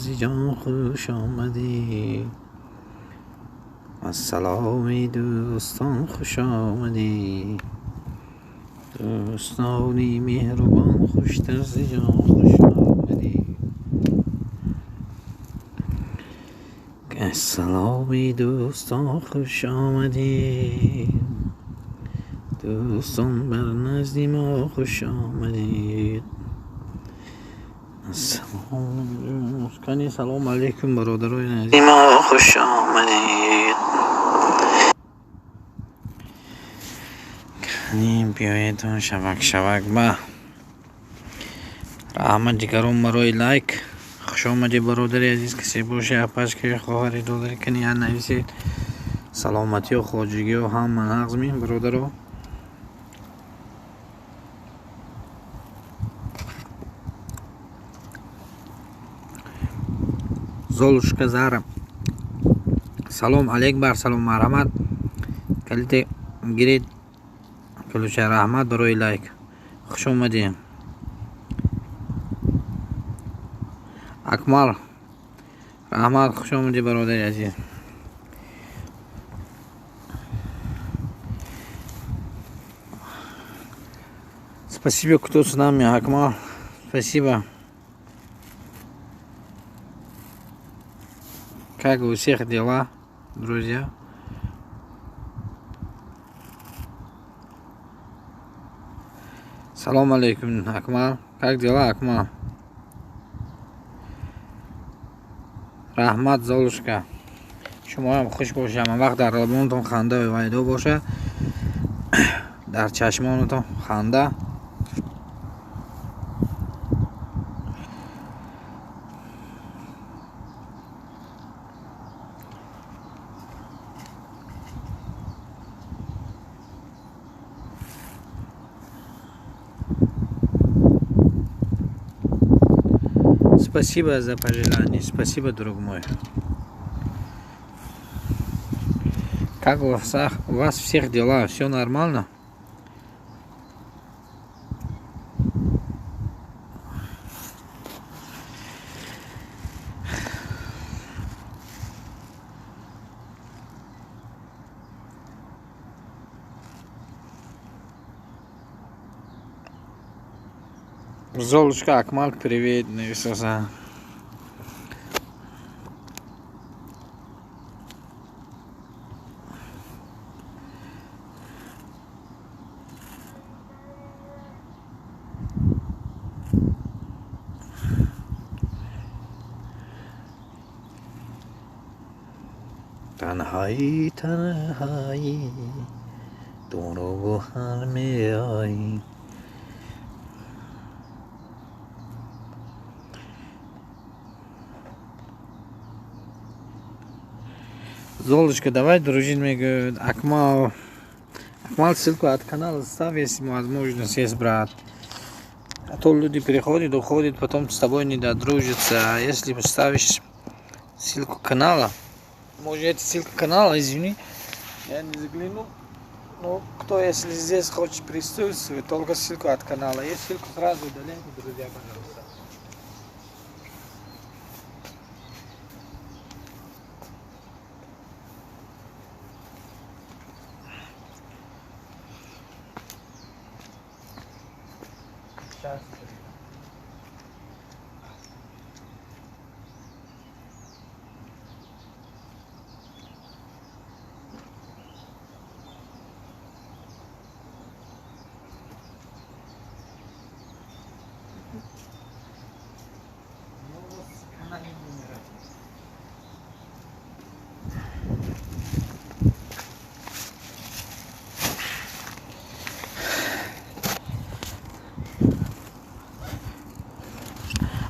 зи ҷон хуш омадӣ. Ассаломи дӯстон хуш омадӣ. Дӯстони меҳрубон хуштар зи ҷон хуш омадӣ. Ассаломи дӯстон хуш омадӣ. Дӯстон бар назди мо хуш омадед. Ассалом, салом алейкум, бародарони азиз мо хуш омадед. Кани биёедон шавак шавак ба раҳмат дигарон барои лайк. Хуш омадед, бародари азиз, касе боше, апашки, хоҳари, додари, кани я нависед. Саломатиё, хоҷигиё ҳама нағз ми, бародаро? Золушка Зара. Салом алейк бар салом, марҳамат. Калите гиред. Кулуча раҳмат барои лайк. Хуш омадед. Акмал раҳмат, хуш омадӣ, бародари азиз. Спасибо, кто с нами, Акмал. Спасибо. Как у всех дела, друзья? Салом алейкум, Акмал. Как дела, Акмал? Раҳмат, Золушка. Шумоам хуш бошад, ҳама вақт дар лабонатон ханда пайдо бошад, дар чашмонатон ханда. Спасибо за пожелание, спасибо, друг мой. Как у вас всех дела? Все нормально? Золушка, Акмал, привет, нависался. Танҳоӣ, танҳоӣ, дурӯғ ҳар меоӣ. Золушка, давай дружить, мне говорит. Акмал, Акмал, ссылку от канала ставь, если возможность есть, брат. А то люди переходят, уходят, потом с тобой не додружатся. А если поставишь ссылку канала, может, это ссылка канала, извини, я не загляну. Но кто, если здесь хочет присутствовать, только ссылку от канала. Есть ссылку, сразу удаляйте, друзья, пожалуйста. Сейчас.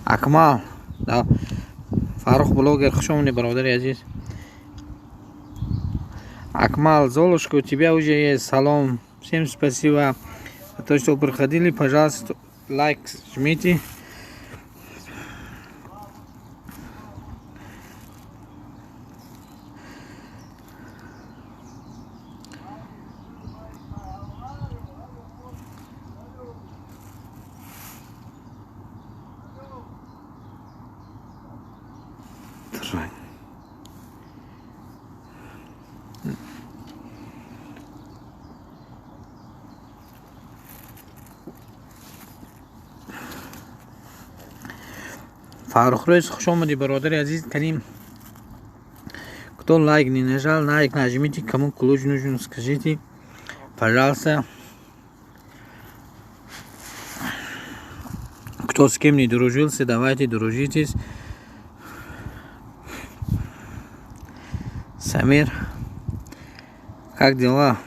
Акмал, да, Фарух блогер, хуш омадӣ, бародари азиз. Акмал, Золушка, у тебя уже есть. Салом. Всем спасибо за то, что приходили. Пожалуйста, лайк жмите. Фаррухрӯз, хуш омадӣ, бародари азиз. Карим, кто лайк не нажал, лайк нажмите. Кому ключ нужен, скажите, пожалуйста. Кто с кем не дружился, давайте дружитесь. Самир, как дела?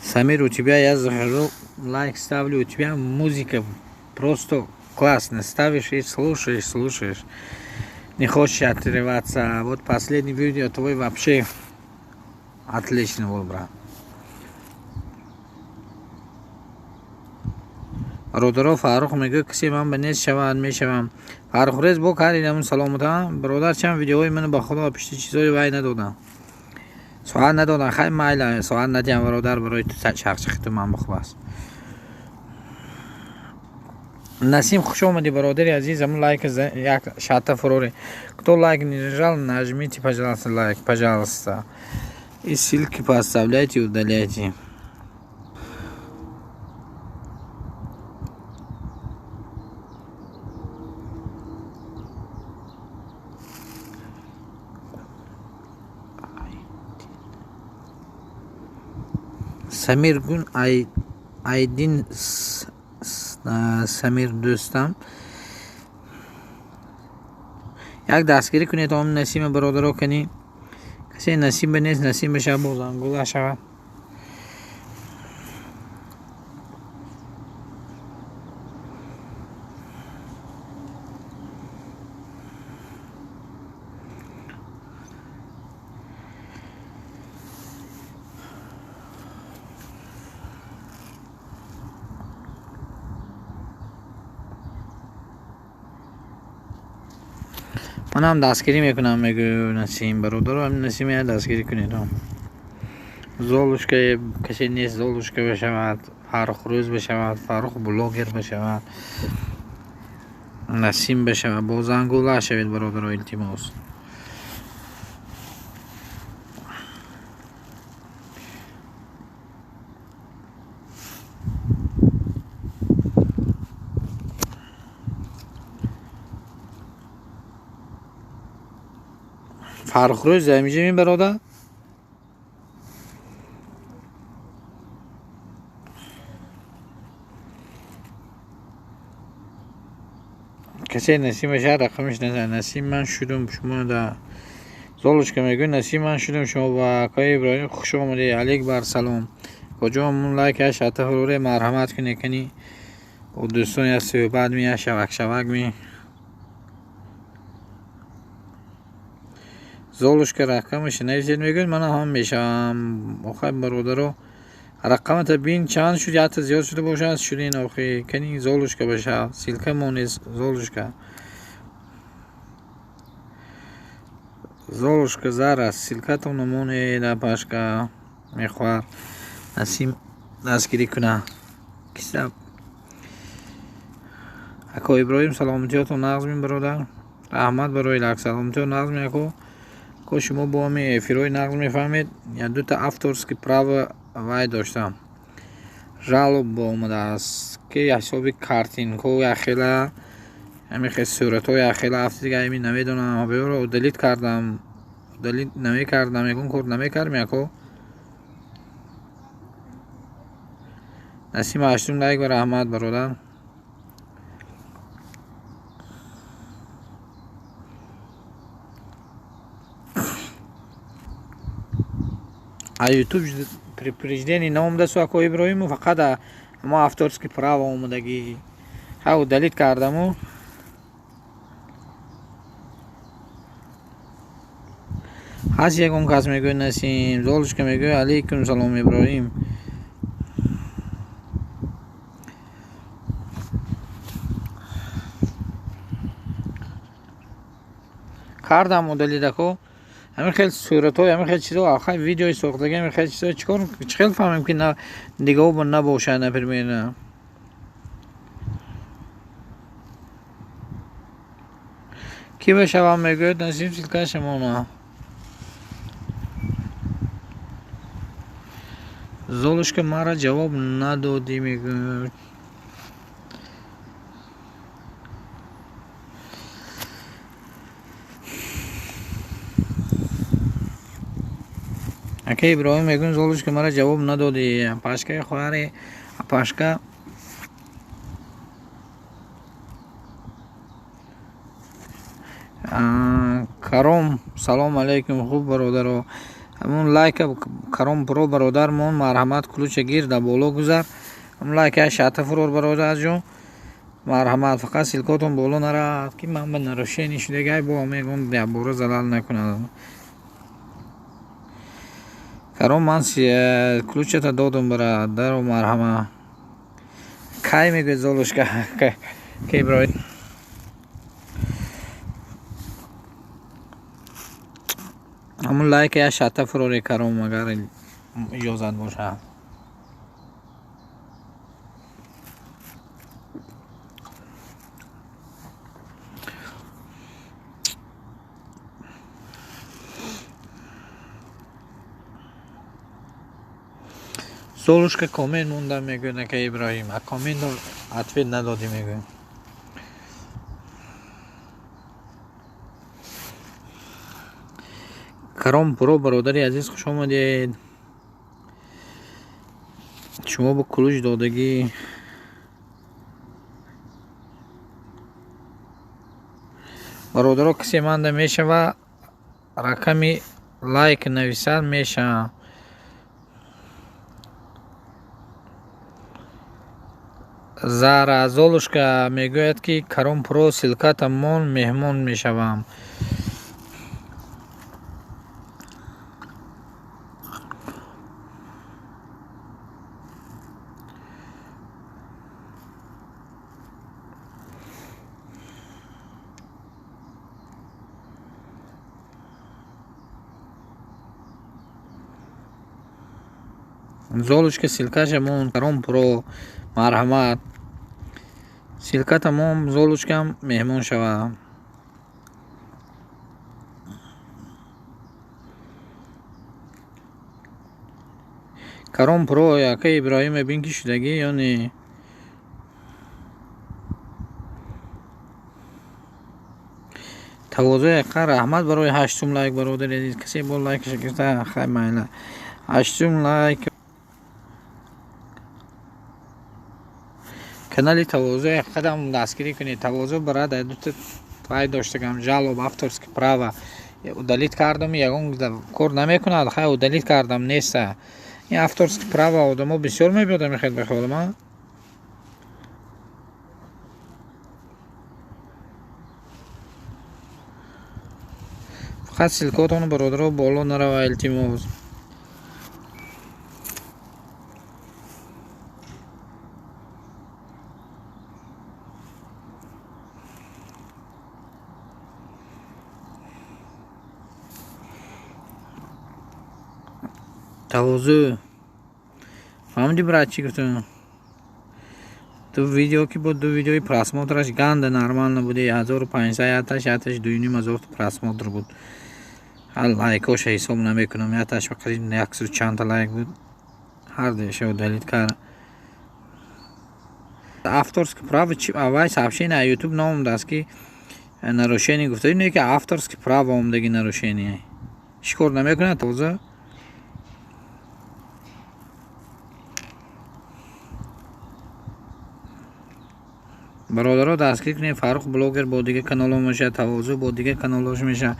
Самир, у тебя я захожу, лайк ставлю, у тебя музыка просто классно. Ставишь и слушаешь, слушаешь. Не хочешь отрываться. Вот последний видео твой вообще отлично был, брат. Бародаро, Фаррух мегӯяд, касе ман ба нест шавад, мешавам. Фаррухрез бо каридам саломата. Бародар, чанд видеои ман ба худо пишти чизои вай надодам. Соат надодам, хай майла, соат надиҳам, бародар, барои ту чақчақи ту ман бихуб аст. Насим, хуш омадӣ, бародари азиз. Аму лайк як шата фурори. Кто лайк не нажал, нажмите, пожалуйста, лайк, пожалуйста. И ссылки поставляйте, удаляйте. Самир Гун Айдин, Самир дӯстам, як дастгирӣ кунед он Насима, бародаро. Кани, касе Насиба нест, Насима шава, бозангула шава. Манам дастгирӣ мекунам, мегӯ Насим, бародаро. Насим, я дастгирӣ кунед. Золушка, касе нест, Золушка бишавад, Фаррухрӯз бишавад, Фаррух блогер бишавад, Насим бишавад, бозангула шавед, бародаро, илтимос. Фаррухрӯз замиҷа бародар. Касе Насима шаҳр рақамиш назар. Насим, ман шудум шумо да. Золушка мегӯ, Насим, ман шудум шумо ба. Акои Иброҳим, хуш омадӣ. Алейк бар салом. Куҷо мун лайк шата фуруре, марҳамат кунед. Кани, бо дӯстон як суҳбат ми, як шавак шавак ми. Золушка, рақамаш нависед, мегӯяд, мана ҳам мешавам. Охай, бародаро, рақамата бин, чанд шуд, якта зиёд шуда бошад, шудин охи. Кани, Золушка бошад, ссылка монез. Золушка, Золушка, зараз ссылка тон монед. Апашка мехоҳад Насим дастгирӣ кунад. Киса, ако Иброҳим, саломатиётон нағз мин, бародар? Раҳмат барои лайк. Саломатиё нағз ми, ако? Ко шумо бо ҳами эфирҳои нағз мефаҳмед. Я дута авторский право вай доштам, жалоба омадааст, ки ҳисоби картинко яхела, ҳами хел суратҳо яхела афтига. Ами намедонам, беро удалить кардам, удалить намекардам, ягон кор намекардам, яко. Насим, ҳаштум лайк ва раҳмат, бародар. А ютуб предупреждение наомадасу, ако Иброҳиму, фақат мо авторский право омадагӣ, ҳа, удалить кардаму. Ҳаст ягон кас, мегӯяд Насим. Золушка мегӯяд, алейкум салом, Иброҳим. Кардам удалить, ако. Ҳамин хел суратҳои, ҳамин хел чизо, ахай видеои сохтагӣ, ҳамин хел чизо чикор, чӣ хел фаҳмем, ки дигаҳо набошад, например? Кӣ бешавам мегӯяд, насиб ссылка шамона. Золушка, мара ҷавоб надодӣ, мегӯяд. Ака Иброҳим мегӯяд, Золушка, мара ҷавоб надодӣ. Апашкаи хоҳари апашка. Каром, салом алейкум, хуб бародаро. Ҳамун лайка Каром Про бародармон, марҳамат, ключа гир, дар боло гузар. Ҳамун лайка шата фурор, бародарҷон. Марҳамат, фақат ссылка отон боло нарад, ки ман ба нарушение шудагай бо мегӯм, якбора залал накунад. Каром, ман ключ ата додум, бародаро, марҳамат. Кай мегӯяд Золушка? Ки Иброҳим. Ҳамун лайка я шата фурори, Каром, агар иҷозат бошад. Золушка, коммент монда, мегӯяд ака Иброҳим. А коммент ответ надодӣ, мегӯяд. Каром Про бародари азиз, хуш омадед. Шумо бо ключ додагӣ. Бародаро, касе манда мешава, рақами лайк нависад мешавам. Зара Золушка мегӯяд, ки Каром Про, ссылка та мон, меҳмон мешавам. Золушка, ссылка ша мон, Каром Про, марҳамат. Ссылка та мон, Золушкам меҳмон шава. Каром Про, ака Иброҳим, бин ки шудагӣ ё не? Тавозӯи ака, раҳмат барои ҳаштум лайк, бародари азиз. Касе бо лайкаша гирифта, хай майла. Ҳаштум лайк. Канали Тавозӯ қадам дастгирӣ кунед. Тавозӯ барад дута вай доштагам, жалоб, авторский права. Удалить кардам, ягон кор намекунад, хай удалить кардам, неста. Ин авторский права одамо бисёр мебиёда мехоҳад ба хаёли ман. Фақат ссылка отон, бародаро, боло нарава, илтимос. Тавозӯ. Фаҳмидӣ, брат, чӣ гуфтам? Ду видео ки буд, ду видеои просмотр аш ганда нормально буди, 1500 яташ, яташ 2500 просмотр буд. Ҳал лайкоша ҳисоб намекунам, яташ қариб яксу чандта лайк буд. Ҳар дуяша удалить кард. Авторский право чи аввай сообщение YouTube наомадааст, ки нарушение гуфта, не ки авторский право омадаги нарушение. Ҳеҷ кор намекунад тоза. Бародаро, дастгирӣ кунед. Фаррух блогер бо дигар каналҳо мешавад, Тавозӯ бо дигар каналҳош мешавад.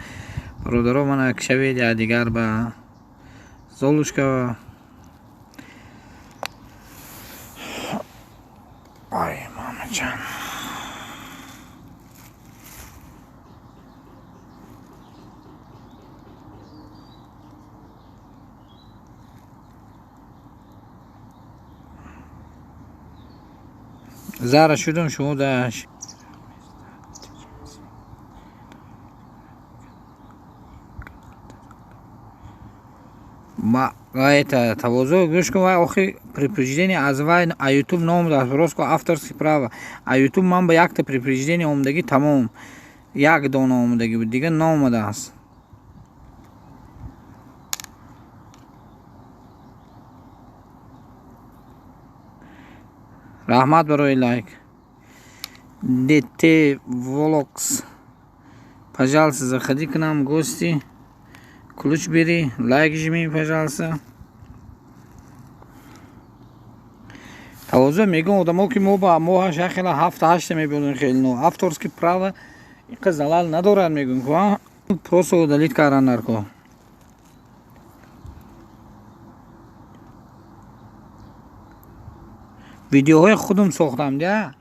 Бародаро, ман шавед якдигар ба Золушка. Ой, мамаҷан. Зара шудам шумо даш. Ма это Тавозӯ, гӯш кун, вай охи предупреждение аз вай а YouTube наомадааст, просто авторский право. А YouTube ман ба якта предупреждение омадагӣ, тамом. Як дона омадагӣ буд, дига наомадааст. Раҳмат барои лайк. ДТ Волокс, пожалуйста, заходи к нам в гости. Ключ бери, лайк жми, пожалуйста. Тавозӯ мегӯям одамо ки мо ба моҳаш яхела ҳафта ҳашта мебиёдем, хеле но авторский право инқа залал надорад, мегӯям ку просто удалить кардан нарко. Видеоҳои худум сохтам, дя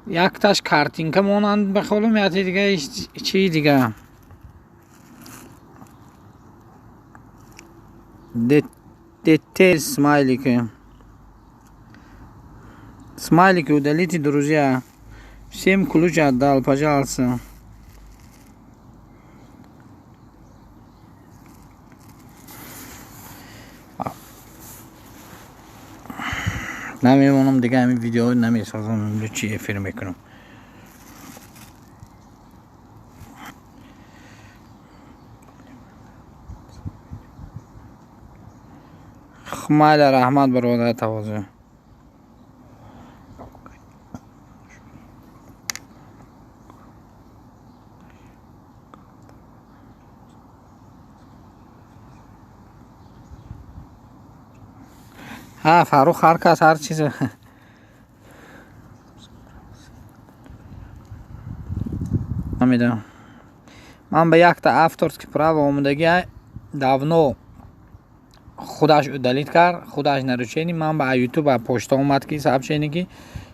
якташ картинка монанд ба холум, яте дига чии дига. ДТ смайлики. Смайлики удалите, друзья. Всем ключ отдал, пожалуйста. Намемонам дига, ҳамин видео намесозам, чи эфир мекунам. Майла, раҳмат бародар тавозӯ. Ҳа, Фаррух, ҳар кас ҳар чиз. Намедонам. Ман ба якта авторский право омадагӣ давно худаш удалить кард, худаш нарушение. Ман ба ютуб почта омад ки сообщение ки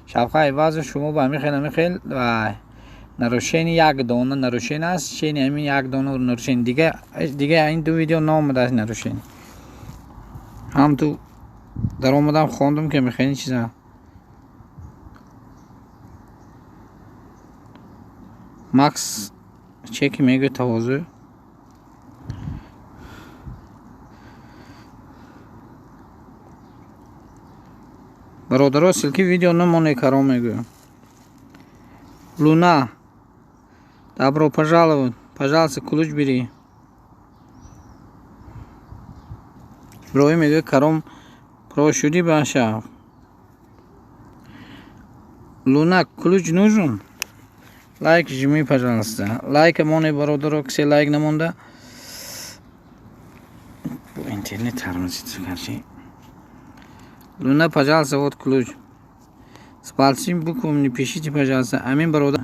Шавқат Ивазов, шумо ба ҳамин хел ҳамин хел нарушение, як дона нарушение аст, чени ҳамин як дона нарушение. Дига ин ду видео наомадааст нарушение. Ҳам ту даромадам, хондум ки мехоҳӣ чиза. Макс чеки мегӯяд тавозӯ. Бародаро, ссылки видео намоне, каром мегӯям. Луна, добро пожаловать, пожалуйста, ключ бери. Иброҳим мегӯяд каром про шудӣ баша. Луна, ключ нужен? Лайк жми, пожалуйста. Лайк моне, бародаро, кисе лайк намонда. Интернет тормозит, короче. Луна, пожалуйста, вот ключ. С большим буквами не пишите, пожалуйста. Амин, бародар.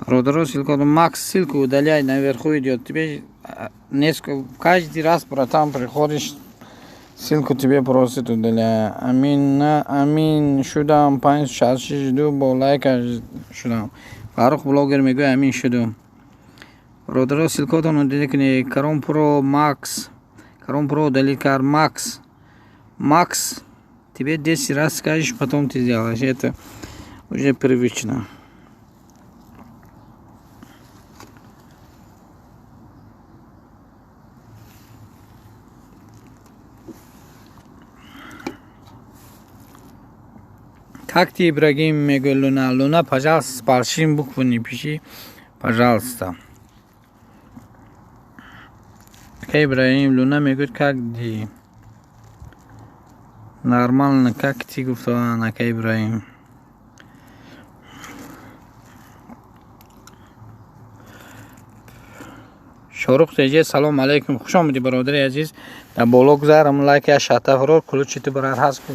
Бародаро, ссылку, Макс, ссылку удаляй, наверху идет. Тебе несколько, каждый раз, братан, приходишь, ссылку тебе просит удаляй. Амин, амин, шудам, панҷ, шаш, ду, бо лайка шудам. Фарух блогер мегӯяд амин шудам. Бародаро, ссылкотон удалить кунед. Каром Про, Макс. Каром Про удалить кар, Макс. Макс, тебе 10 раз скажешь, потом ты сделаешь. Это уже привычно. Как ты, Ибрагим, мегӯяд Луна. Луна, пожалуйста, с большим буквы не пиши, пожалуйста. Ибраҳим, Луна мегӯяд как ты? Нормально, как ты, гуфтан, ака Ибраҳим. Шорух теҷе, салом алейкум, хуш омадӣ, бародари азиз. Дар боло гузар, ҳамн лайк я шата фурор, ключи ту барар ҳаст ку.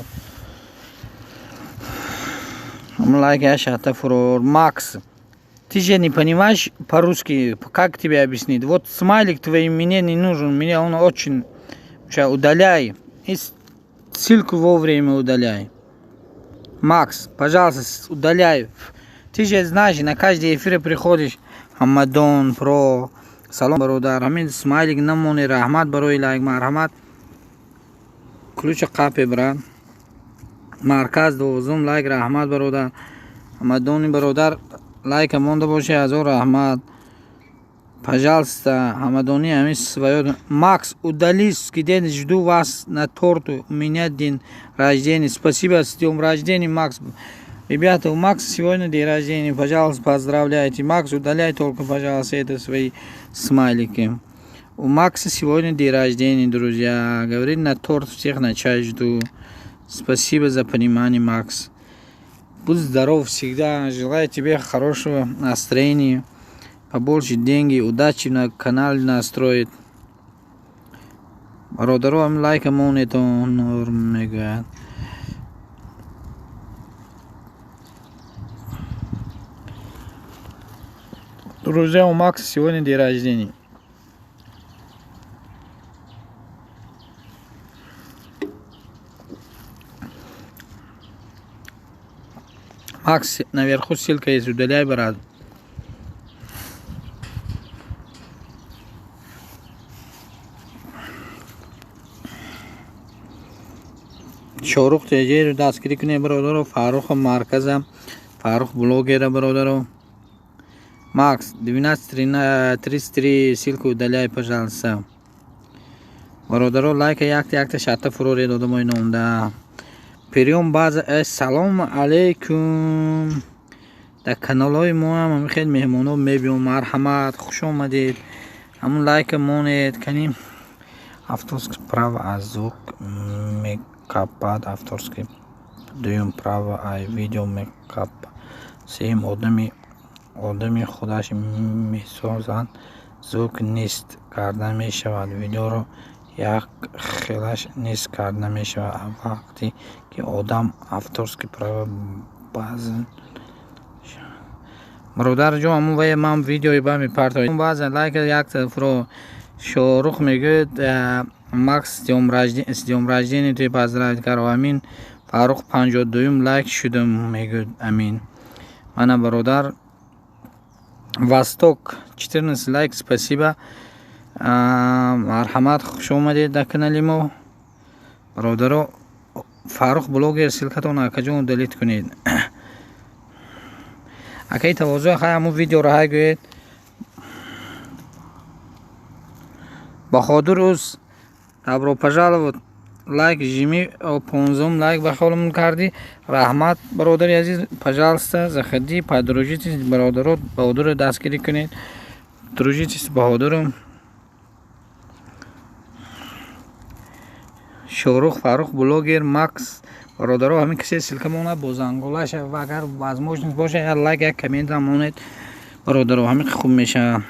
Ҳамн лайк я шата фурор. Макс, ты же не понимаешь по-русски, как тебе объяснить? Вот смайлик твой мне не нужен, мне он очень... Удаляй. И ссылку вовремя удаляй. Макс, пожалуйста, удаляй. Ты же знаешь, на каждый эфир приходишь. Хамадон, про... Салом, бародар. Ҳамин смайлик намони, раҳмат барои лайк, марҳамат. Ключа қапе, брат. Марказ дувозум лайк, раҳмат, бародар. Хамадони бародар, лайка монда боши, ҳазор раҳмат. Пожалуйста, Хамадони, ами своё. Макс, удали скиден, жду вас на торту. У меня день рождения. Спасибо, с днем рождения, Макс. Ребята, у Макса сегодня день рождения. Пожалуйста, поздравляйте. Макс, удаляй только, пожалуйста, это свои смайлики. У Макса сегодня день рождения, друзья. Говорит, на торт всех на чай жду. Спасибо за понимание, Макс. Будь здоров всегда. Желаю тебе хорошего настроения. Побольше деньги, удачи на канале настроить. Бародаро, ам лайка монетон норм мегӯяд. Друзья, у Макса сегодня день рождения. Макс, наверху ссылка есть, удаляй, брат. Шорух теҷеру дастгирӣ кунед, бародаро. Фаррух марказа, Фаррух блогера, бародаро. Макс, 12:33, ссылку удаляй, пожалуйста. Бародаро, лайка якта якта шарта фуроред одамои номда. Приём баъза. Салом алейкум. Дар каналҳои мо ҳам ҳамин хел меҳмонҳо мебиён. Марҳамат, хуш омадед. Ҳамун лайка монед. Кани авторский право аз звук мекапад, авторский дуюм право ай видео мекап, сеюм одами худаш месозанд, звук нест карда мешавад, видеоро як хелаш нест карда мешавад. Вақте ки одам авторский право баъзан бародарҷон, ҳамун вая ман видеои ба мепартоям, баъзан лайка якта фуро. Шорух мегӯяд, Макс, с днем рождения ты поздравить каро. Амин. Фаррух 52-юм лайк шудам, мегӯяд. Амин. Мана, бародар Восток, 14 лайк, спасибо. Марҳамат, хуш омадед дар канали мо, бародаро. Фаррух блогер, ссылкатон акаҷон удалить кунед. Акаи тавозӯ, хай ҳамун видеоро ҳай гӯед. Баҳодур уз, добро пожаловать. Лайк жми, 15-ум лайк ба холмон кардӣ. Раҳмат, бародари азиз. Пожалуйста, заходи, подружитесь, бародаро. Баҳодурро дастгирӣ кунед. Дружитесь с Баҳодуром. Шорух, Фаррух блогер, Макс, бародаро, ҳамин касе ссылка монад бо занголаш, ва агар возможность бошад, як лайк, як коммент ҳам монед, бародаро, ҳамин хуб мешавад.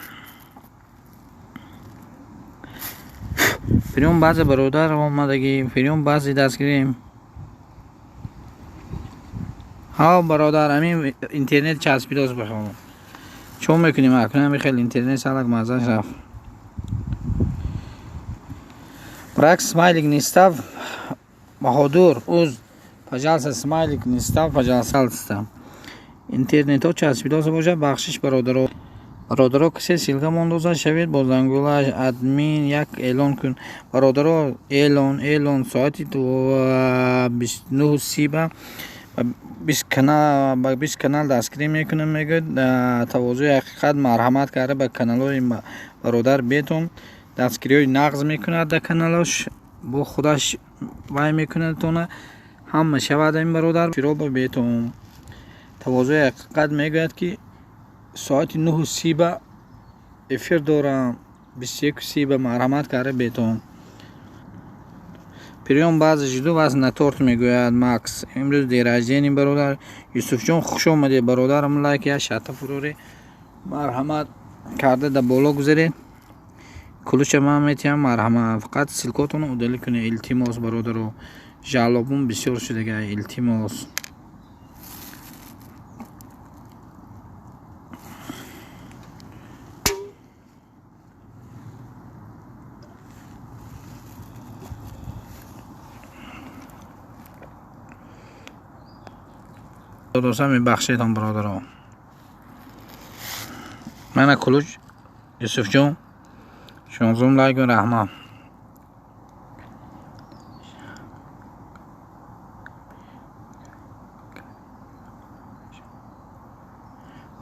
Приём баъзе бародар омадагӣ, приём баъзе дастгирем. Ҳа, бародар, ҳамин интернет часпидост бихоҳам. Чо мекунем акнун? Ҳамин хел интернет салак маззаш рафт. Брак, смайлик не став. Баҳодур уз, пожалуйста, смайлик не став, пожалуйста. Интернетҳо часпидост бошад, бахшиш, бародаро. Бародаро, касе ссылка мондоза шавед бо зангулаш, админ як эълон кун, бародаро. Эълон соати 29:30 ба 20 канал дастгирӣ мекунам, мегӯяд тавозӯи ҳақиқат. Марҳамат карда ба каналҳои бародар бетон, дастгириҳои нағз мекунад дар каналош, бо худаш вай мекунадтона, ҳама шавад. Ин бародар фироба бетон. Тавозӯи ҳақиқат мегӯяд, ки соати 9:30 ба эфир дорам, 21:30 ба, марҳамат карда бетон. Приём баъзе, жду вас на торт, мегӯяд Макс. Имрӯз день рождения, бародар. Юсуфҷон, хуш омадед, бародарам. Лайк як шарта фуроред, марҳамат карда дар боло гузаред. Кулуча ман метиҳам, марҳамат, фақат ссылкотонро удалить кунед, илтимос, бародаро. Жалобун бисёр шудага, илтимос. Додоса, мебахшедам, бародаро. Мана кулуч, Юсуфҷон, 16-ум лайк, раҳмат.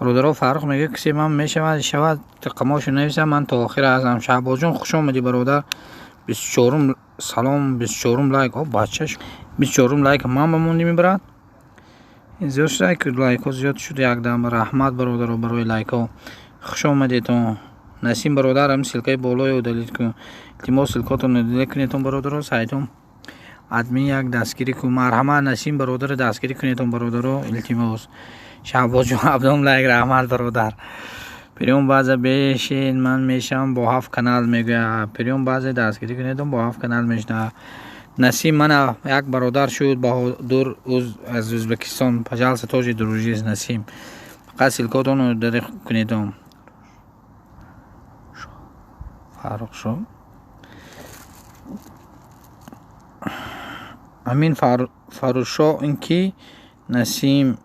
Бародаро, Фаррух мегӯяд, кисе ман мешавад, шавад рақамошо нависам, ман то охир ҳастам. Шаҳбозҷон, хуш омадӣ, бародар. 24-ум салом, 24-ум лайк. О, бачаш, 24-ум лайк ман ба монди мебарад. Зиёд шуда, лайкҳо зиёд шуд якдам. Раҳмат, бародаро, барои лайкҳо. Хуш омадедон. Насим бародар, ҳам ссылка и болои удалить кун. Илтимос, ссылка отон удалить кунедон, бародаро, сайтон. Админ як дастгирӣ кун. Марҳамат, Насим бародарро дастгирӣ кунедон, бародаро, илтимос. Шаҳбозҷон, 7 лайк, раҳмат, бародар. Приём баъза бешин, ман мешавам бо 7 канал, мегӯяд. Приём баъзе дастгирӣ кунедон, бо 7 канал мешавад. Насим мана як бародар шуд, Баҳодур аз Ӯзбекистон. Пожалуйста, тоже дружи Насим. Фақат ссылка отон удалить кунедон. Фаррухшо. Амин Фаррухшо ин ки Насим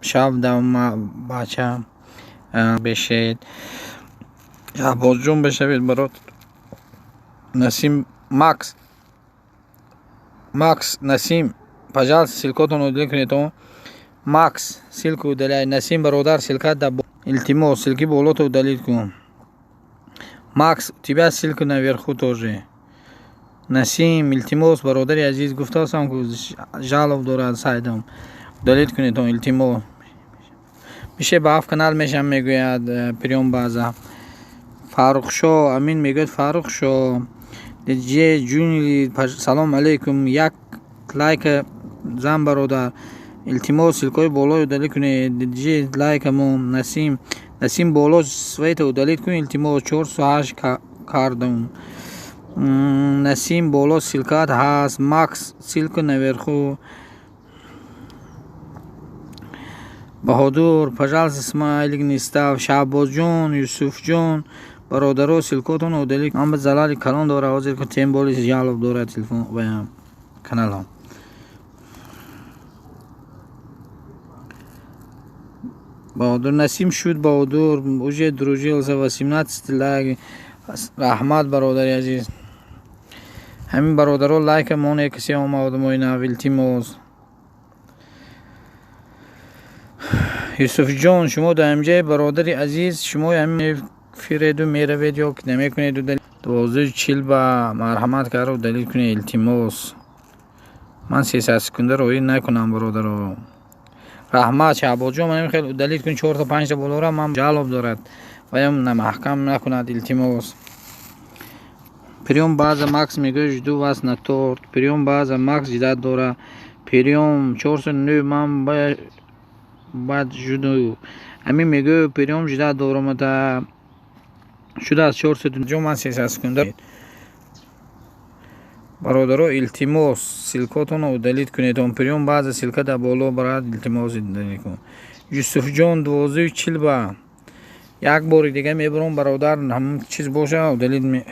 шаб да бача бешед. Шаҳбозҷон бешавед, бародар. Насим Макс. Макс, Насим, пожалуйста, ссылка отон удалить кунед. Макс, ссылку удаляй. Насим бародар, ссылка да, илтимос, ссылки болото удалить кун. Макс, у тебя ссылка наверху тоже. Насим, илтимос, бародари азиз, гуфтаастам, ку жалоб дорад сайтам. Удалить кунед, илтимос. Мише ба 7 канал мешам, мегӯяд приём база. Фаррухшо, Амин мегӯяд Фаррухшо. Диджей Ҷуни, салом алейкум. Як лайк зан, бародар. Илтимос, ссылка ҳои болои удалить кунед. Диджей лайкамон Насим. Насим боло света удалить кун, илтимос. 408 кардам. Насим боло ссылка ат ҳаст. Макс, ссылка наверху. Баҳодур, пожалуйста, смайлик не став. Шаҳбозҷон, Юсуфҷон, бародаро, ссылка отон удалить. Ман ба залали калон дора, ҳозир тем боли жалоб дорад телефон ваям каналам. Баҳодур Насим шуд, Баҳодур уже дружился, 18 лайк. Раҳмат, бародари азиз. Ҳамин бародаро лайка моне, касе омад одамои нав, илтимос. Юсуфҷон, шумо дар инҷаи, бародари азиз, шумо ҳамин фиреду меравед ё намекунед удалить. 12:40 ба марҳамат карда удалить кунед, илтимос. Ман 300 секунда роӣ накунам, бародаро. Раҳмат, Шаҳбозҷон, ман хел удалить кун 4 та 5 та болора, ман жалоб дорад. Ваям маҳкам накунад, илтимос. Приём база Макс мегӯяд, жду вас на торт. Приём база Макс ждать дора. Приём 409 ман баъд жду. Ҳамин мегӯяд, приём ждать дорамада. Шудааст 400 ҷо, ман 300 секунда. Бародаро, илтимос, ссылка отонро удалить кунед. Приём баъзе ссылка дар боло барад, илтимос, удалить кун. Юсуфҷон, 12:40 ба. Як бори дига мебарам, бародар, ҳамон чиз боша, удалить ме.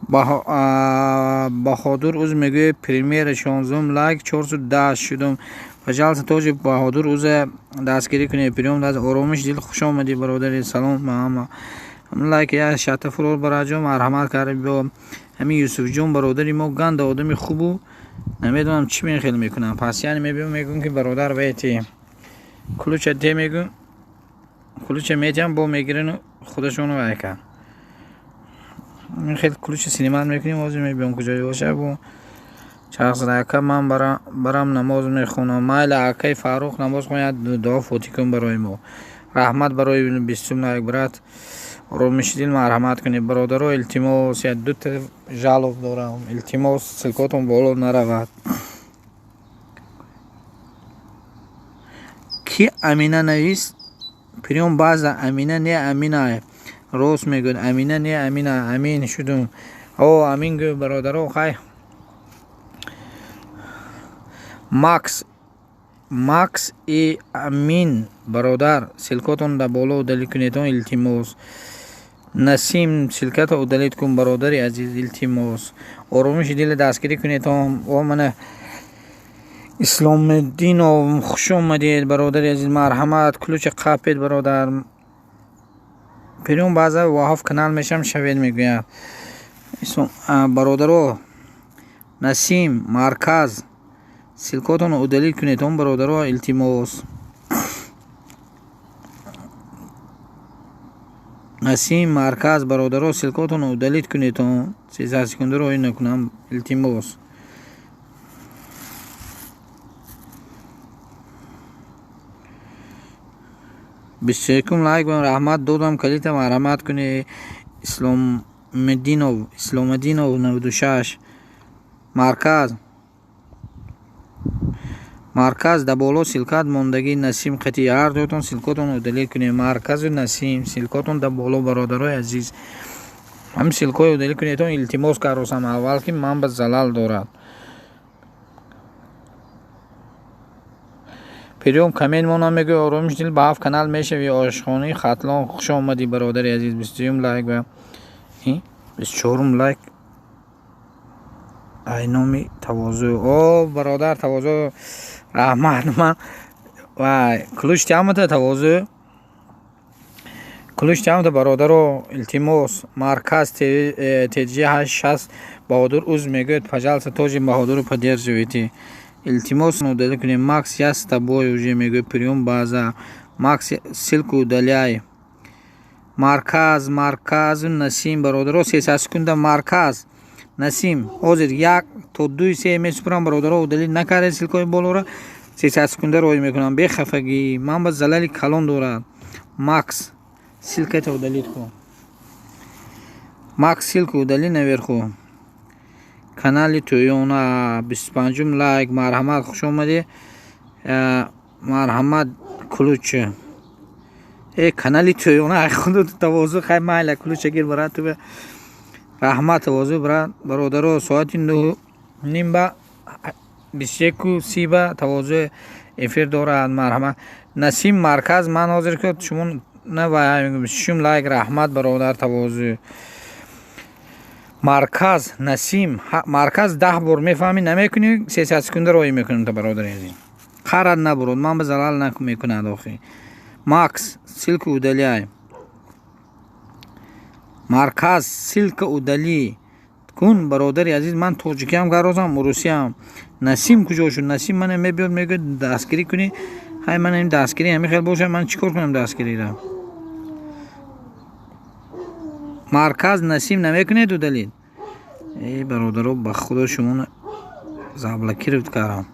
Баҳодур уз мегӯяд, премьера 16 лайк, 410 шудум. Пожалуйста, тоже Баҳодур уза дастгирӣ кунед. Приём даст оромиш дил, хуш омадӣ, бародари, салом ба ҳама. Лайк я шата фурор бараҷон, марҳамат карда биё. Ҳамин Юсуфҷон бародари мо ганда одами хубу, намедонам чӣ мехел мекунам. Пас яъне мебиём, мегӯм ки бародар вети. Ключа те мегӯм. Ключа метиҳам, бо мегирану худашону вайка. Ин хел ключа синимат мекунем, ҳозир мебиём куҷое боша бо чарх зада. Ака, ман барам намоз мехонам. Майла, акаи Фаррух намоз хонад, дуо фотӣ кун барои мо. Раҳмат барои 20 лайк, брат. Оромиши дил, марҳамат кунед, бародаро, илтимос, як дута жалоб дорам. Илтимос, ссылка отон боло наравад. Ки Амина навист? Приём база Амина не Амина. Рост мегӯяд, Амина не Амина. Амин шудум. О, амин гӯ, бародаро, хай. Макс, Макс и Амин бародар, ссылка отон дар боло удалить кунед, илтимос. Насим, ссылка то удалить кун, бародари азиз, илтимос. Оромиши дил дастгирӣ кунед. О, мана Исломиддинов, хуш омадед, бародари азиз, марҳамат, ключа қапед, бародар. Приём баъза ва 7 канал мешам шавед, мегӯяд. Бародаро, Насим, марказ, Ссылкотонро удалить кунед, он бародаро, илтимос. Насим, марказ, бародаро, ссылкотонро удалить кунед, он 13 секунда роӣ накунам, илтимос. 21-ум лайк, раҳмат додам, калита марҳамат кунед. Исломиддинов, Исломиддинов 96. Марказ, марказ, да боло ссылкат мондагӣ, Насим қати ҳар дуятон ссылкотонро удалить кунед. Марказу Насим, ссылкотон да боло, бародарои азиз, ҳамин ссылкҳои удалить кунедтон, илтимос каросам. Аввал ки ман ба залал дорад. Приём коммент монам, мегӯяд: оромиш дил, ба ҳафт канал мешавӣ. Ошхонаи Хатлон, хуш омадӣ, бародари азиз. 23-юм лайк ва 24-ум лайк ай номи Тавозӯ. О, бародар Тавозӯ, раҳмат. Ман вай ключ тиамата, Тавозӯ, ключ тиамата. Бародаро, илтимос. Марказ тж 86 Баҳодур уз мегӯяд: пожалуйста, тоже Баҳодуру поддерживайте, илтимос, удалить кунем. Макс, я с тобой уже, мегӯяд. Приём база, Макс, ссылку удаляй. Марказ, марказу Насим, бародаро, 300 секунда. Марказ, Насим, ҳозир як то дуи се месупурам. Бародаро, удалить накардед ссылкои болоро, 300 секунда роӣ мекунам. Бехафагӣ, ман ба залали калон дорад. Макс, ссылката удалить кун. Макс, ссылку удали наверху. Канали Тӯёна, 25-ум лайк, марҳамат, хуш омадӣ, марҳамат, ключ. Канали Тӯёна, худу Тавозӯ, хай майла, ключа гир, брат, ту раҳмат, Тавозӯ, брат. Бародаро, соати 9:30 ба 21:30 ба Тавозӯ эфир дорад, марҳамат. Насим, марказ, ман ҳозир ки шумо на 26-ум лайк, раҳмат, бародар Тавозӯ. Марказ, Насим, марказ, 10 бор мефаҳмӣ, намекунӣ, 300 секунда роӣ мекунам та, бародари азиз, қарад набурод, ман ба залал мекунад охи. Макс, ссылку удаляй. Марказ, ссылка удали кун, бародари азиз. Ман тоҷикиам гарозам, урусиам. Насим куҷо шуд? Насим мана мебиёд, мегӯяд дастгирӣ кунӣ. Ҳай, ман ин дастгирӣ ҳамин хел бошад, ман чӣ кор кунам дастгириро? Марказ, Насим, намекунед удалить? Эй, бародаро, ба худо шумо заблокировать кардам.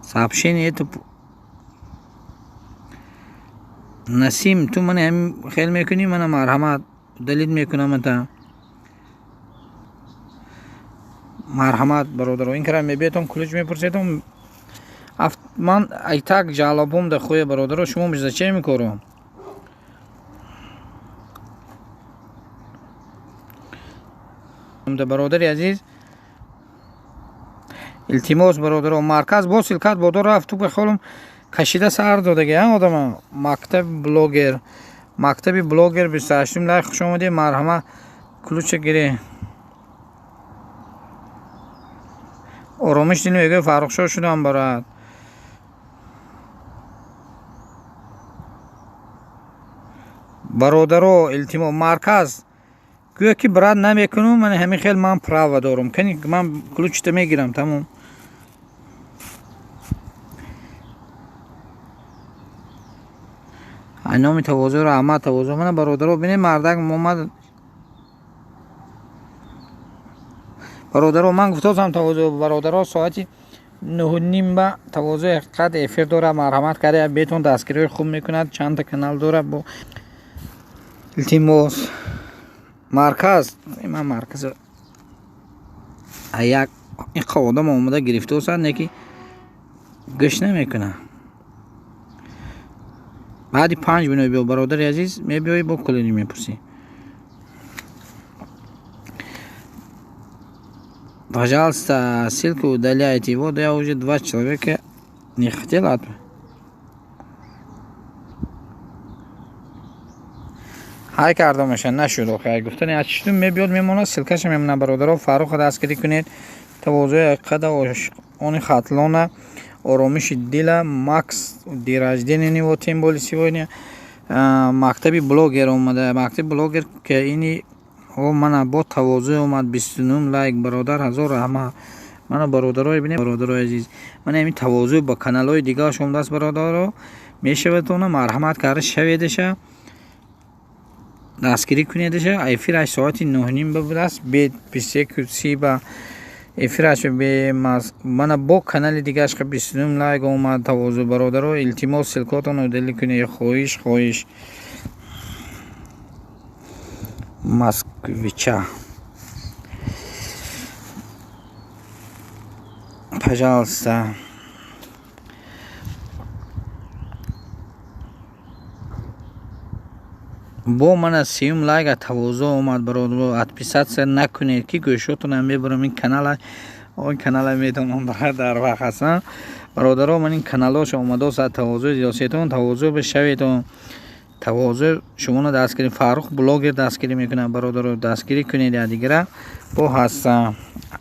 Сообщение это. Насим, ту мана ҳамин хел мекунӣ, мана марҳамат, удалить мекунамата. Марҳамат, бародаро, ин кара мебиятон, ключ мепурсетон. Ман айтак ҷалобом да хуя, бародаро, шумо зачем мекоро? Бародари азиз, илтимос, бародаро. Марказ, бо ссылкат бодор рафт, ту бахолум кашида сар додаги одама. Мактаби блогер, мактаби блогер, 28-ум лайк, хуш омадӣ, марҳамат, ключа гирӣ. Оромиш дил мегӯяд: Фаррухшо шудам, барад. Бародаро, илтимос. Марказ гӯя ки брат, намекунум, ман ҳамин хел, ман право дорум, кани ман ключта мегирам, тамом. Номи Тавозӯ, раҳмат, Тавозӯ. Мана, бародаро, бинед, мардак омад. Бародаро, ман гуфтосам, Тавозӯ, бародаро, соати 9:30 ба Тавозӯ ҳақиқат эфир дорад, марҳамат карда бетон, дастгириҳои хуб мекунад, чандта канал дорад. Бо илтимос, марказ, ман марказ як иқа одам омада гирифтосад, не ки гӯш намекунад. Баъди 5 минут биё, бародари азиз, мебиёӣ, бо кулини мепурсӣ. Пожалуйста, ссылку удаляйте. Вот я уже два человека не хотел от ҳай кардамаша нашуд. Охи, гуфтани ачиштум мебиёд, мемонад, ссылкаша мемонад. Бародаро, Фарруха дастгирӣ кунед, Тавозӯи ҳақиқата, они Хатлона, оромиши дила, Макс, день рождения него, тем более сегодня. Мактаби блогер омада, мактаби блогер ки ини. О, мана бо тавозӯ омад 29 лайк, бародар, ҳазор раҳмат. Мана бародарои бинед, бародарои азиз, мана ҳамин тавозӯ ба каналҳои дигараш омадааст, бародаро. Мешавадтона марҳамат карда шаведаша, дастгирӣ кунедаша. Эфираш соати 9:30 будааст, бе 21:30 ба эфираш мана бо канали дигараш 29 лайк омад тавозӯ. Бародаро, илтимос, ссылкотонро удалить кунед, хоҳиш, хоҳиш. Москвича, пожалуйста. Бо мана сеюм лайка тавозӯ омад, бародаро. Отписаться накунед, ки гӯшотонам мебарам. Ин канала, он канала метавонам дар вақт ҳастам, бародаро. Ман ин каналҳош омадост тавозӯ зиёсетон, тавозӯ бишаведон, тавозӯ шуморо дастгирӣ. Фаррух блогер дастгирӣ мекунад, бародаро, дастгирӣ кунед. Якдигара бо ҳастам,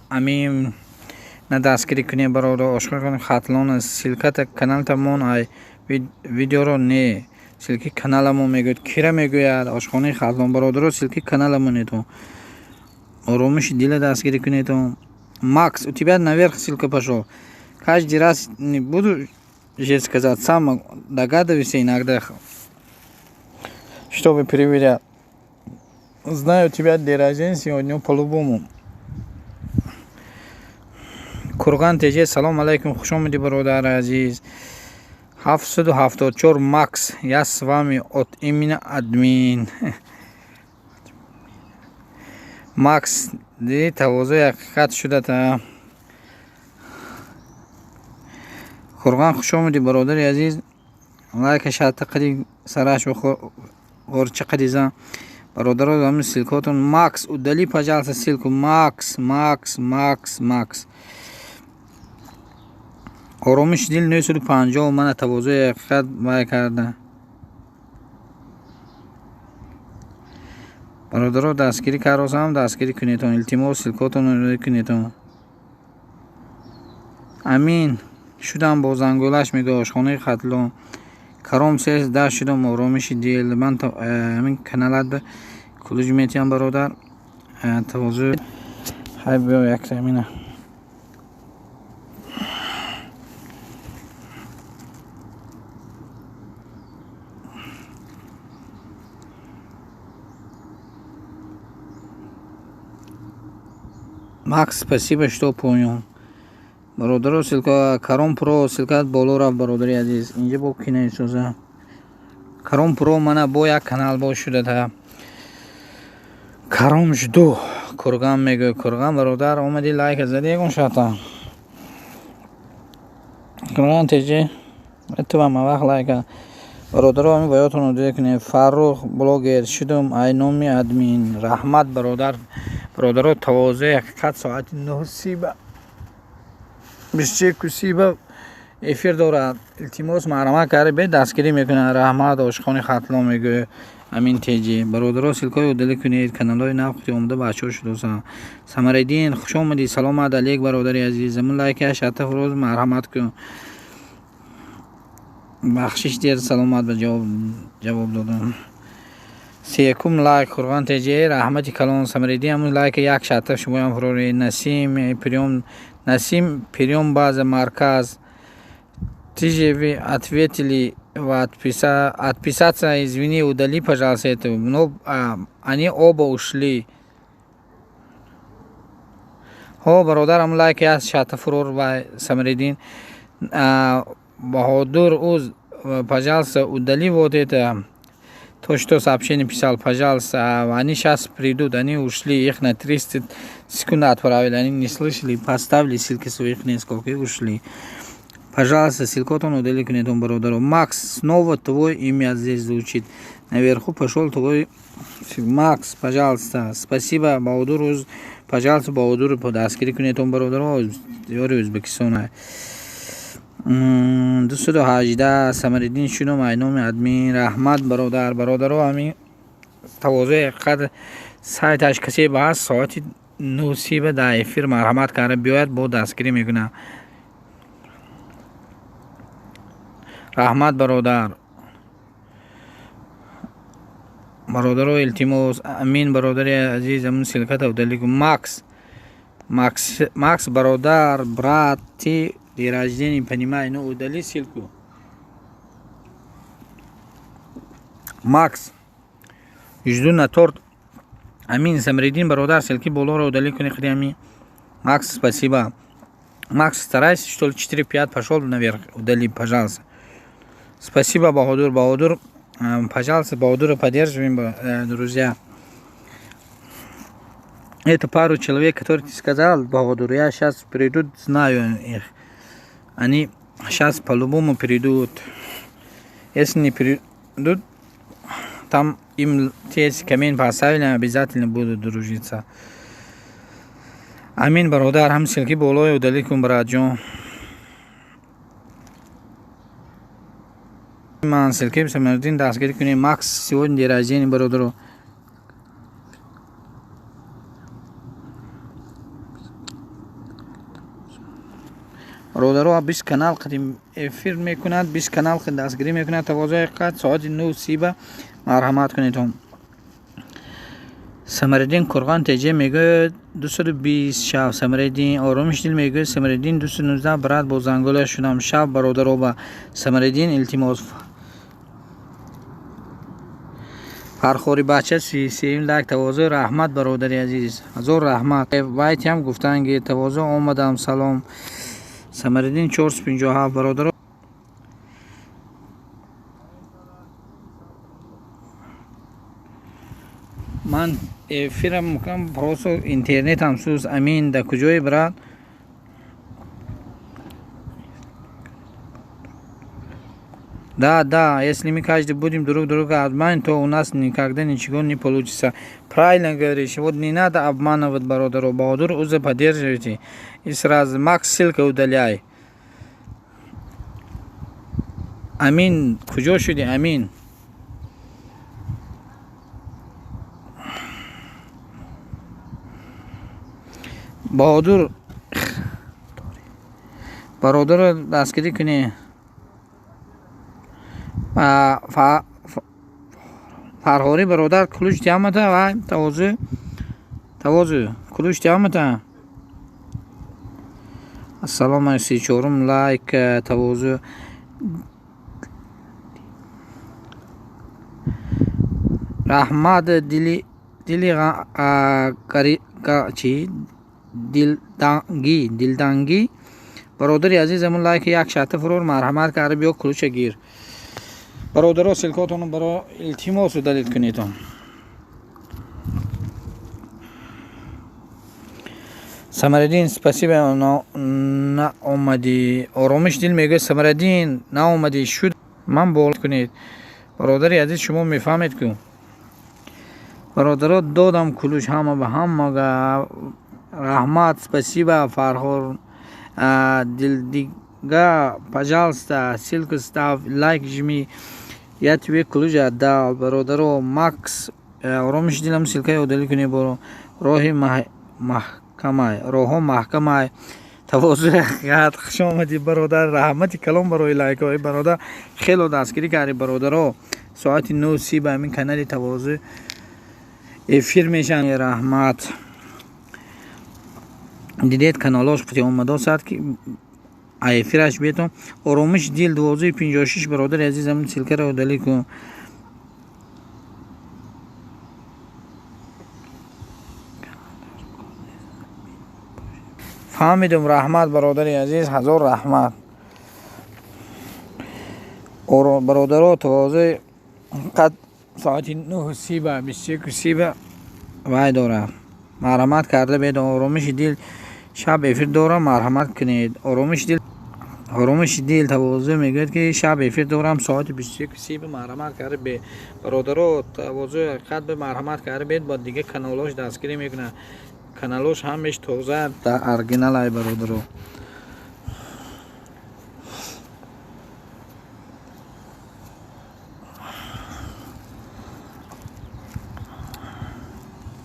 амин на дастгирӣ кунед, бародаро. Ошкор кунед Хатлон, ссылката каналтамон ай видеоро не ссылки каналамон мегӯяд. Кира мегӯяд? Ошхонаи Хатлон, бародаро, ссылки каналамонетон. Оромиши дила дастгирӣ кунедон. Макс, у тебя наверх ссылка пошел. Каждый раз не буду же сказать, сам догадывайся иногда, чтобы проверять. Знаю, у тебя день рождения сегодня по-любому. Курган ТЖ, салом алейкум, хуш омадӣ, бародари азиз. 774 Макс, я с вами от имени админ. Макс, диди тавозӯи ҳақиқат шудата. Курган, хуш омадӣ, бародари азиз. Лайка шарта қади сараш ғорча қадиза. Бародаро, ҳамин ссылкотон. Макс, удали, пожалуйста, ссылку. Макс, Макс, Макс, Макс. Оромиши дил 950. Мана тавозӯи ҳақиқат вай карда. Бародаро, дастгирӣ каросам, дастгирӣ кунедон, илтимос, ссылкотонро кунедон. Амин шудам бо зангулаш мегӯяд ошхонаи Хатлон. Каром сес да шудам, оромиши дил. Ман ҳамин каналат кулуҷ метиҳам, бародар. Тавозӯ ҳай биё якта амина. Макс, спасибо, что понял. Бародаро, ссылка Каром Про, ссылка боло рафт, бародари азиз. Инҷа бо кинаисоза. Каром Про мана бо як канал бо шудата. Каром жду. Курган мегӯяд. Курган бародар, омади лайк зади ягон шата. Курган ТЖ, ту ҳама вақт лайка. Бародаро, ҳамин ваётонро дида кунед. Фаррух блогер шудум ай номи админ. Раҳмат, бародар. Бародаро, тавозӯи ҳақиқат соати 9:30 21:30 эфир дорад. Илтимос, марҳамат карда бе дастгирӣ мекунад. Раҳмат, ошхони Хатлон мегӯяд Амин ТЖ. Бародаро, ссылкаҳои удалить кунед. Каналҳои нав худи омада бачаҳо шудосанд. Самариддин, хуш омадӣ, саломат алейк, бародари азиз. Замун лайкаш ҳатта фурӯз марҳамат кун. Бахшиш дер саломат ба ҷавоб додам. Секум лайк Қурғон ТЖ, раҳмати калон Самариддин, ҳамун лайка як шатта шумоям фурӯре. Насим приём, Насим приём база марказ. Ты же вы ответили в отписаться, извини, удали, пожалуйста, это. Но они оба ушли. Ҳо, бародарам, лайк як шатта фурӯр ва Самариддин. Баҳодур уз, пожалуйста, удали вот это. То, что сообщение писал, пожалуйста, они сейчас придут, они ушли, их на 30 секунд отправили, они не слышали, поставили ссылки своих несколько и ушли. Пожалуйста, ссылку удали кунедон, бародару. Макс, снова твой имя здесь звучит. Наверху пошел твой Макс, пожалуйста. Спасибо, Баудур, пожалуйста, Баудур, дастгирӣ кунедон, бародару, диёри Ӯзбекистон. 218 Самариддин шудум ай номи админ. Раҳмат, бародар. Бародаро, ҳамин тавозӯи ҳақиқат сайташ касе ба ҳаст, соати 9:30 дар эфир марҳамат карда биёяд, бо дастгирӣ мекунад. Раҳмат, бародар. Бародаро, илтимос, Амин бародари азиз, амун ссылка та удали кун. Макс, Макс, Макс бародар, брат, ты день рождения, понимай, ну удали ссылку. Макс, жду на торт. Амин, Самридин бародар, ссылки болоро удали куни худи Амин. Макс, спасибо. Макс, старайся, что ли, 4-5 пошел наверх, удали, пожалуйста. Спасибо, Баходур, Баходур. Пожалуйста, Баходура поддерживаем, друзья. Это пару человек, которые ты сказал, Баходур, я сейчас приду, знаю их. Они сейчас по-любому придут. Если не придут, там им те коммент поставили, обязательно будут дружиться. Амин бародар, ҳам ссылки болои удали кун, братҷон. Ман ссылки Самардин дастгирӣ кунем. Макс сегодня день рождения, бародаро. Бародаро, 20 канал қадим эфир мекунад, 20 канал дастгирӣ мекунад. Тавозӯи ҳақиқат соати 9:30 марҳамат кунед. Самариддин Қурғон теҷе мегӯяд 220 шаб. Самариддин Оромиш дил мегӯяд Самариддин 219 брат, бо зангола шудам шаб. Бародаро, ба Самариддин илтимос. Фархори бача 33 лайк. Тавозӯ раҳмат, бародари азиз, ҳазор раҳмат. Вайтиам гуфтанд ки тавозӯ омадам, салом. Самариддин 457 бародаро. Ман эфирам мукам, просто интернетам сӯз. Амин, да куҷое, брат? Да, да, если мы каждый будем друг друга обманывать, то у нас никогда ничего не получится. Правильно говоришь, вот не надо обманывать бародару. Баодур уже поддерживайте. И сразу, Макс, ссылка удаляй. Амин, куҷо шуди, Амин? Баҳодур бародарро дастгирӣ кунӣ. Фарҳорӣ бародар, ключ диҳамата ва тавозӯ, тавозӯ ключ диҳамата. Ассалому алайкум, 34-ум лайк. Тавозӯ раҳмат. Дили дили чи дилдангӣ, дилдангӣ бародари азизамон, лайки як шарта фурор, марҳамат карда биё, ключа гир. Бародаро, ссылка отонро баро илтимос удалить кунедон. Самариддин, спасибо, наомадӣ. Оромиш дил мегӯяд Самариддин, наомадӣ шуд. Ман бол кунед, бародари азиз, шумо мефаҳмед ку. Бародаро, додам ключ ҳама ба ҳамага. Раҳмат, спасибо. Фарҳор дилдига, пожалуйста, ссылку ставь, лайк жми, я тебе ключ отдал. Бародаро, Макс, оромиш дилам, ссылка и удали кунед боро. Роҳи маҳкамай, роҳҳо маҳкамай. Тавозӯи ҳақиқат, хуш омадӣ, бародар. Раҳмати калом барои лайкҳои бародар, хело дастгирӣ кардӣ. Бародаро, соати 9:30 ба ҳамин канали Тавозӯ эфир мешаванд. Раҳмат. Дидед, каналош қити омадосад ки эфираш бетон. Оромиш дил 12:56, бародари азизам, ссылка ро удали кун. Фаҳмидум, раҳмат, бародари азиз, ҳазор раҳмат. Бародаро, тавозӯи қад соати 9:30 ба 21:30 ба вай дорад, марҳамат карда бед. Оромиши дил шаб эфир дорам, марҳамат кунед. Оромиши дил, оромиши дил тавозӯ мегӯяд ки шаб эфир дорам соати 21:30 ба, марҳамат карда бе. Бародаро, тавозӯи ҳақиқат ба марҳамат карда бед, бо дига каналош дастгирӣ мекунад. Каналош ҳамеш тоза, дар оригинал ай, бародаро.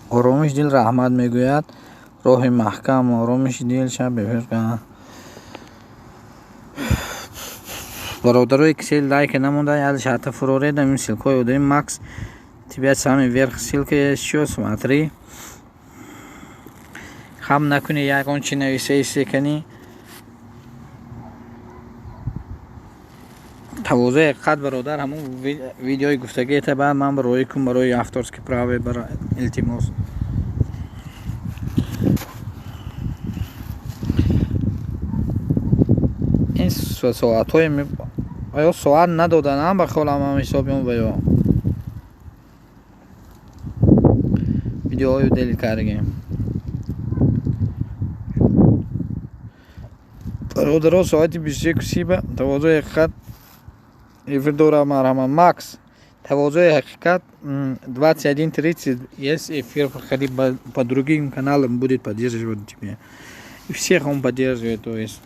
Оромиш дил раҳмат мегӯяд. Роҳи маҳкам. Оромиши дил шаб эфир. Бародарои, кисе лайка намонда, ял шарта фуроред, ҳамин ссылка ҳои удари. Макс, Тебя самый вверх ссылка есть ещё, смотри. Хам накуни, ягон чи нависаисе кани. Тавозӯи ҳақиқат бародар, ҳамун видеои гуфтагиета ба ман роӣ кун барои авторский праве, илтимос. Ин соатҳои оё соат надоданам ба холам ҳам ҳисоби он ва ё видеоҳою дел кардем. Бародаро, соати 21:30 тавозӯи ҳақиқат эфир дора, марҳамат. Макс, тавозӯи ҳақиқат 21:30 есть эфир, проходи по другим каналам, будет поддерживать тебя. И всех он поддерживает, то есть.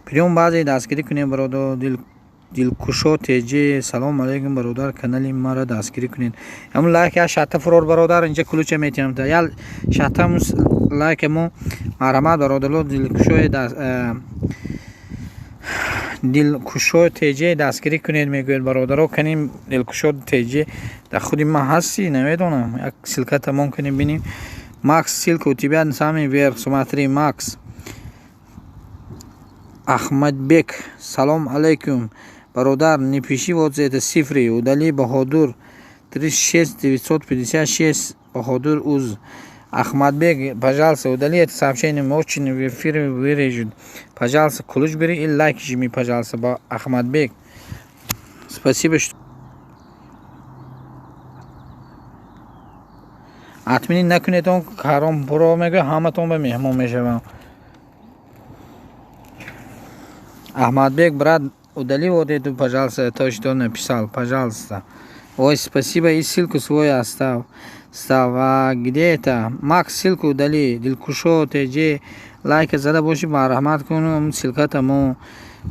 Приём баъзе дастгирӣ кунем, бародар. Дилкушо ТЖ, салом алейкум, бародар, канали маро дастгирӣ кунед. Ҳамун лайк я шата фурор, бародар, инҷа ключа метиҳам. Я шата лайк мо, марҳамат, бародаро. Дилкушо ТЖ дастгирӣ кунед, мегӯяд, бародаро. Каним, Дилкушо ТЖ дар худи ман ҳастӣ, намедонам, як ссылка тамом кунем, бинем. Макс, ссылка у тебя самый вверх, смотри, Макс. Ахмадбек, салом алейкум, бародар, не пиши вот это цифры, удали. Баҳодур 36956, Баҳодур уз. Ахмадбек, пожалуйста, удали это сообщение, очень в эфире вырежут. Пожалуйста, ключ бери и лайк жми, пожалуйста. Ахмадбек, спасибо, что отмени накунед, он ҳаром пуро мегӯяд, ҳаматон ба меҳмон мешавам. Ахмадбек, брат, удали вот эту, пожалуйста, то, что написал, пожалуйста. Ой, спасибо, и ссылку свою оставь. Став. А где это? Макс, ссылку удали. Дилкушо, ТЖ, лайк зада боши, марҳамат кунум, ссылка тому.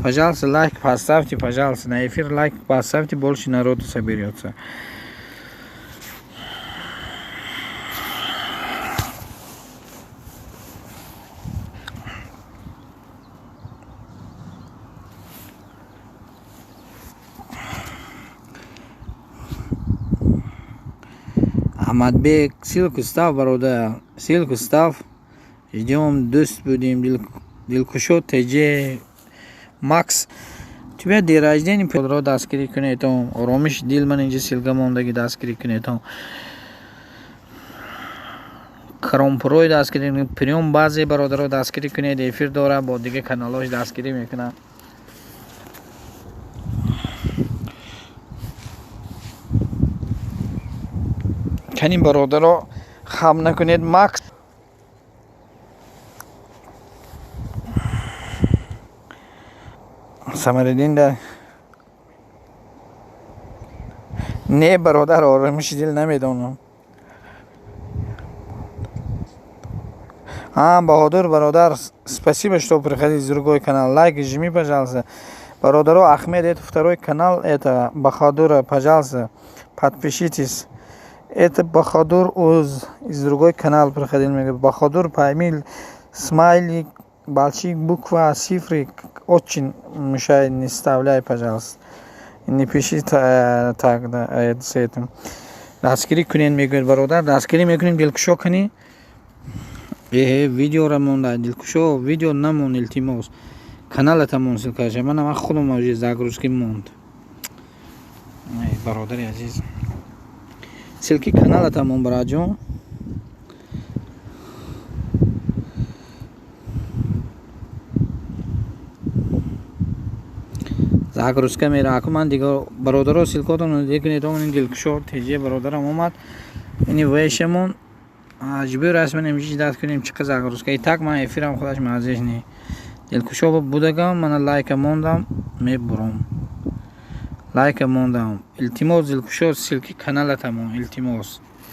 Пожалуйста, лайк поставьте, пожалуйста, на эфир лайк поставьте, больше народу соберется. Ахмадбек, ссылку став, бародар, ссылку став. Ждем, дӯст будем. Дилкушо ТЖ, Макс, у тебя день рождения, ро дастгирӣ кунедон. Оромиш дил, ман инҷа ссылка мондаги, дастгирӣ кунедон. Кромпрой дастгирӣ, приём баъзе бародаро дастгирӣ кунед, эфир дора, бо дигар каналҳош дастгирӣ мекунад. Кани, бародаро, хам накунед. Макс, Самариддин да не, бародар, оромиши дил намедонам. А, Баҳодур, бародар, спасибо, что приходили с другой канал. Лайк жми, пожалуйста. Бародаро, Ахмед, это второй канал, это Бахадура, пожалуйста, подпишитесь. Это Бахадур уз из другой канал приходил. Мне говорит, Бахадур, пойми, смайлик, большие буквы, цифры очень мешает, не вставляй, пожалуйста. Не пиши так, да, с этим. Дастгирӣ кунед, мегӯяд, бародар, дастгирӣ мекунем. Дилкушо, кунӣ эҳе, видеора монда. Дилкушо, видео намон, илтимос, каналата мон, ссылка ша. Мана, ман худам уже загрузки монд. Бародари азиз, ссылки каналата мон, бараҷон. Загрузка мера. Аку ман дигар, бародаро, ссылка отон дикунед. Ин Дилкушо ТЖ бародарам омад, ини вешамон маҷбур аст, ман имҷи ждать кунем, чӣ загрузка. И так ман эфирам худаш мазеш не. Дилкушо будагам, мана лайка мондам, мебурам. Лайка мондам. Илтимос, Дилкушо, ссылки каналатамон, илтимос.